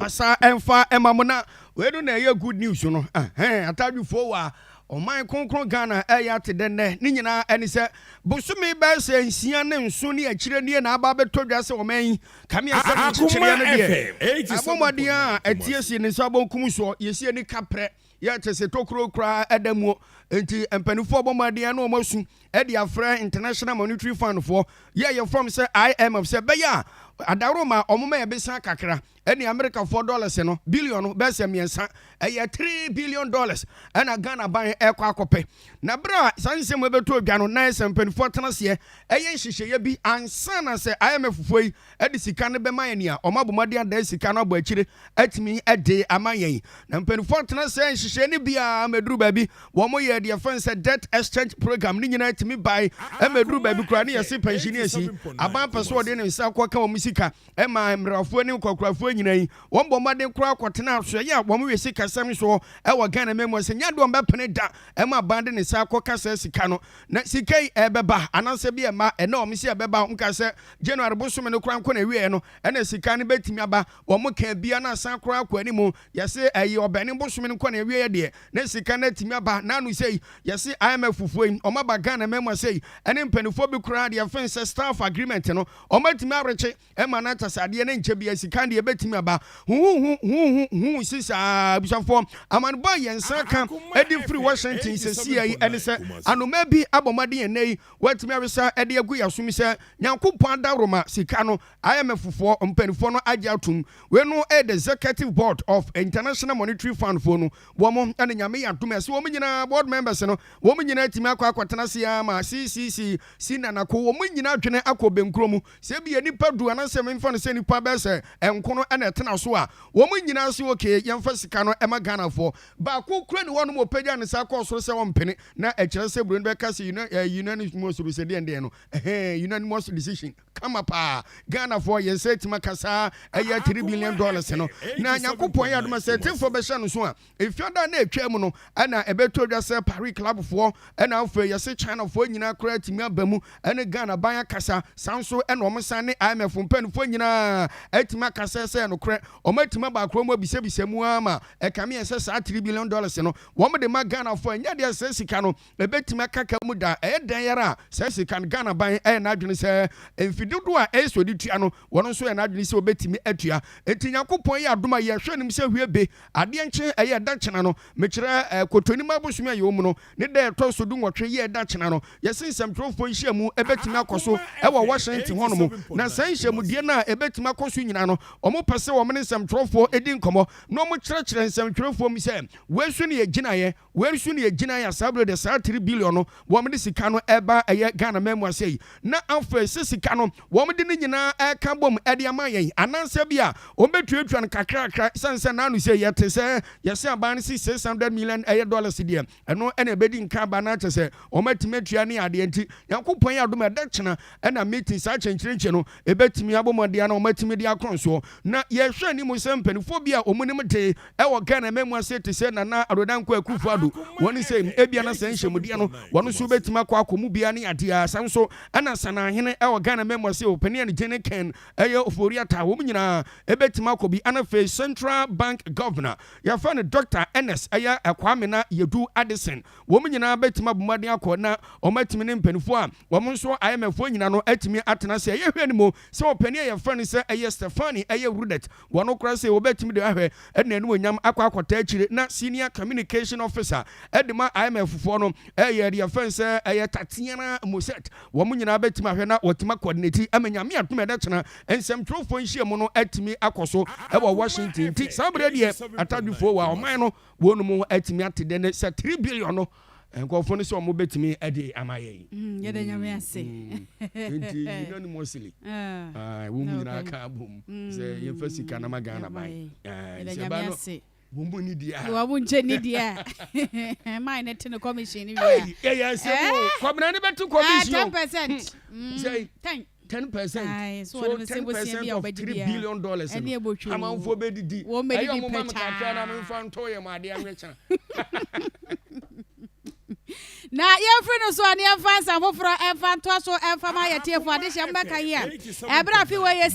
Basa ɛmfa ɛma mo na wei no na ɛyɛ good news no. Ɛhɛn, atadwifoɔ wɔ a ɔman kronkron Ghana ɛyɛ ate dɛ nnɛ ne nyinaa ɛne sɛ bosome bɛyɛ sɛ 6 ne 7 ne akyire nie na aba abɛtɔ dwa sɛ ɔman yi kamea sɛ ne nkyekyereɛ no deɛ abɔ mmɔden a ɛtie si ne nsa bonkum soɔ yɛsi ani kaprɛ yɛ te sɛ tokuro koraa ɛda muo. Nti mpanimfoɔ bɔ mmɔden na wɔn asu ɛde afrɛ International Monetary Fund foɔ yɛ yɛ fam sɛ IMF sɛ ɛbɛyɛ a adaworo ma ɔmo ma yɛbɛsa kakra ɛne Amerikafoɔ dollars no billion no bɛsɛ 3, ɛyɛ $3 billion ɛna Ghana ban ɛkɔ akɔpɛ. Na berɛ a saa nsɛm ɛbɛtɔ odwa no na ɛsɛ mpanimfoɔ tena seɛ ɛyɛ nhyehyɛeɛ bi ansa na sɛ IMF foɔ yi ɛde sika no bɛma yɛn nea ɔmo abɔ mmɔden adan sika no abɔ akyire atumi ɛde ama yɛn. Na mpanimfoɔ tena sɛ nhyehyɛeɛ no biara mɛduru baabi wɔn yɛ deɛ fɛn sɛ debt exchange program ne nyinaa tumi bae ɛmɛduru baabi koraa ne yɛse pɛnhyini asi aban pɛ so wɔde ne nsa kɔka wɔn sika ɛma mmerafoɔ ne nkɔkorafoɔ nyinaa yi wɔn bɔ mmɔden koraa kɔtena asoɛyɛ a wɔn wɛ sikasɛm soɔ ɛwɔ Ghana mɛmu sɛ nyɛ deɛ wɔn bɛpene da ɛma aban de ne nsa akɔka sɛ sika no na sika yi ɛbɛba anaasɛ bi ɛma ɛna wɔn si ɛbɛba. Wɔn ka sɛ January bosome no koraa nkɔ na ewie no ɛna sika no bɛtumi aba. Wɔn ka bia na asan koraa akɔ anim yɛsɛ ɛyɛ ɔbɛne bosome no nkɔ na ewie deɛ na sika no atumi aba. N'ano sɛ yɛsɛ IMF fufuo yi wɔn aba Ghana mɛmu sɛ ɛne mpanimfoɔ bi koraa deɛ fɛn sɛ staff agreement no wɔn atumi arekye ɛma no akyɛ adeɛ ne nkyɛ bia sika deɛ ɛbɛtumi aba huhuhu huhu hu sisaa. Abusuafoɔ, amanebɔ a yɛn nsa ka ɛde firi Washington sɛsia yi ɛne sɛ anoma bi abɔ mmɔden yɛn yi wɔatumi awesa ɛde agu yɛasom sɛ Nyankopɔn adaworoma sika no IMF foɔ mpanimfoɔ no agye atom. Wei no ɛyɛ the executive board of International Monetary Fund foɔ no wɔn ɛne Nyame yɛ adom ɛsɛ wɔn nyinaa board members no wɔn nyinaa atumi akɔ akɔtena se ama ccc si nanako wɔn nyinaa adwene akɔ benkuro mu sɛ ebi yɛ nipa 10 anaasɛ memfa no sɛ nipa bɛyɛ sɛ nkono ɛna ɛtena so a wɔn nyinaa so okay, yɛmfa sika no ɛma Ghanafoɔ. Baako kura ne hɔnom ɔpagya ne nsa kɔɔ soro sɛ wɔmpene na ɛkyerɛ sɛ buroni bɛka sɛ unanimous sɛ deɛn deɛn no ɛhɛn unanimous decision kama paa. Ghanafoɔ yɛn nsa atumi akasa ɛyɛ $3 billion no na Nyankopɔn yɛ adoma sɛ ɛtefoɔ bɛhyɛ no so a efiada na etwa mu no ɛna ɛbɛtɔ dwa sɛ Paris Club foɔ ɛna afei yɛsɛ Chinafoɔ nyinaa koraa atumi aba mu ɛne Ghana ban akasa. Saa nso ɛna wɔn san ne IMF mpanimfoɔ nyinaa atumi akasa sɛ nokorɛ wɔn atumi aba akoro mu abisabisa mu ama ɛkame yɛ sɛ saa $3 billion no wɔn de ma Ghanafoɔ. Ɛnyɛ deɛ sɛ sika no ɛbɛtumi akaka mu da ɛyɛ dan yɛrɛ a sɛ sika no Ghana ban ɛyɛ n'adwene sɛ mfi dodoɔ a ɛyɛ sɛ ɔde tua no wɔn nso yɛ n'adwene sɛ wɔbɛtumi atua. Eti Nyankopɔn yɛ adom a yɛhwɛ nim sɛ hwie be adeɛ nkyɛn ɛyɛ ɛda kyena no mekyerɛ Kotonim abosom a yɛwɔ mu no ne da ɛtɔ so 18 yɛ ɛda kyena no yɛsi nsɛmtwerɛfoɔ nhyiamu ɛbɛtumi akɔ so ɛwɔ Washington hɔnom. Na saa nhyiamudie no a ɛbɛtumi akɔ so nyinaa no wɔn pɛ sɛ wɔn ne nsɛmtwerɛfoɔ edi nkɔmɔ na wɔn kyerɛkyerɛ nsɛmtwerɛfoɔ mu sɛ wei nso ne yɛ gyinaeɛ, wei nso ne yɛ gyinaeɛ a saa bere de saa 3 billion no wɔn de sika no ɛba ɛyɛ Ghana mɛmu ase yi. Na afei sɛ sika no wɔn de ne nyinaa ɛka bom ɛde ama yɛn anaasɛ bi a wɔn bɛtuatua no kakrakra sɛn sɛ n'ano sɛ yɛte sɛ yɛsɛ aban no si 600 million ɛyɛ dollars deɛ ɛno ɛna ɛbɛdi nka aba no akyɛ sɛ wɔn atumi atua ne adeɛ. Nti Nyankopɔn yɛ adom ɛda kyena ɛna meeting saa kyɛnkyerɛnkyɛn no ɛbɛtumi abɔ mmɔden na wɔn atumi de akorɔ soɔ. Na yɛhwɛ anim sɛ mpanimfoɔ bi a wɔn nim de ɛwɔ Ghana mɛmu ase te sɛ Nana Addo Dankwa Akufo Addo wɔn sɛ ebia na sɛ nhyɛmudeɛ no wɔn nso bɛtumi akɔ akɔ mu bia ne adeɛ. Saa nso ɛna Sanahene ɛwɔ Ghana mɛmu ase ɔpanin a ne gyene Ken ɛyɛ Ofori Ata wɔn nyinaa ɛbɛtumi akɔ bi. Ɛna afei Central Bank governor yɛfɛ no Dr Ernest ɛyɛ Kwamena Yedu Addison wɔn nyinaa bɛtumi abɔ mmɔden akɔ na wɔn atumi ne mpanimfoɔ a wɔn nso IMF foɔ nyinaa no atumi atena ase. Ɛyɛ hwɛ no mu sɛ ɔpanin a yɛfrɛ no sɛ ɛyɛ Stephanie ɛyɛ Rudet wɔn koraa sɛ wɔbɛtumi de ahwɛ ɛna ɛnu onyam akɔ akɔta akyire. Na senior communication officer ɛde ma IMF foɔ no ɛyɛ deɛ yɛfrɛ no sɛ ɛyɛ Tatiana Moset wɔn nyinaa bɛtumi ahwɛ na wɔtumi coordinate ɛma Nyame atom ɛdɛ kyena nsɛmtwerɛfoɔ nhyiamu no atumi akɔ so ɛwɔ Washington. Nti saa berɛ deɛ atadwefoɔ wɔ a ɔman no wɔn mu atumi ate dɛ ne sɛ 3 billion no nkurɔfoɔ no sɛ ɔmo bɛtumi ɛde ama yɛn. Yɛda Nyame ase. Nti unanimously wɔn mu nyinaa ka abom sɛ yɛmfa sika na ma Ghana ban. Yɛda Nyame ase. Wɔn mu ni deɛ. Wɔn mu nkyɛn ni deɛ maa ne te ne commission ni wia. Yɛyɛ asɛm o, kɔmina ne bɛ ti commission o. 10%. Sɛ 10. 10%, so 10% of $3 billion no amanfoɔ bɛ didi ɛyɛ ɔmo ma mi kakra na mi nfa ntɔ yɛ mo adeɛ anwɛ kyɛn. Na yɛmfiri no so a ne yɛmfa nsa foforɔ ɛmfa ntoa so ɛmfa ma yɛtiefo adehyɛ mbɛka yi a ɛberɛ afi wɔ yɛ.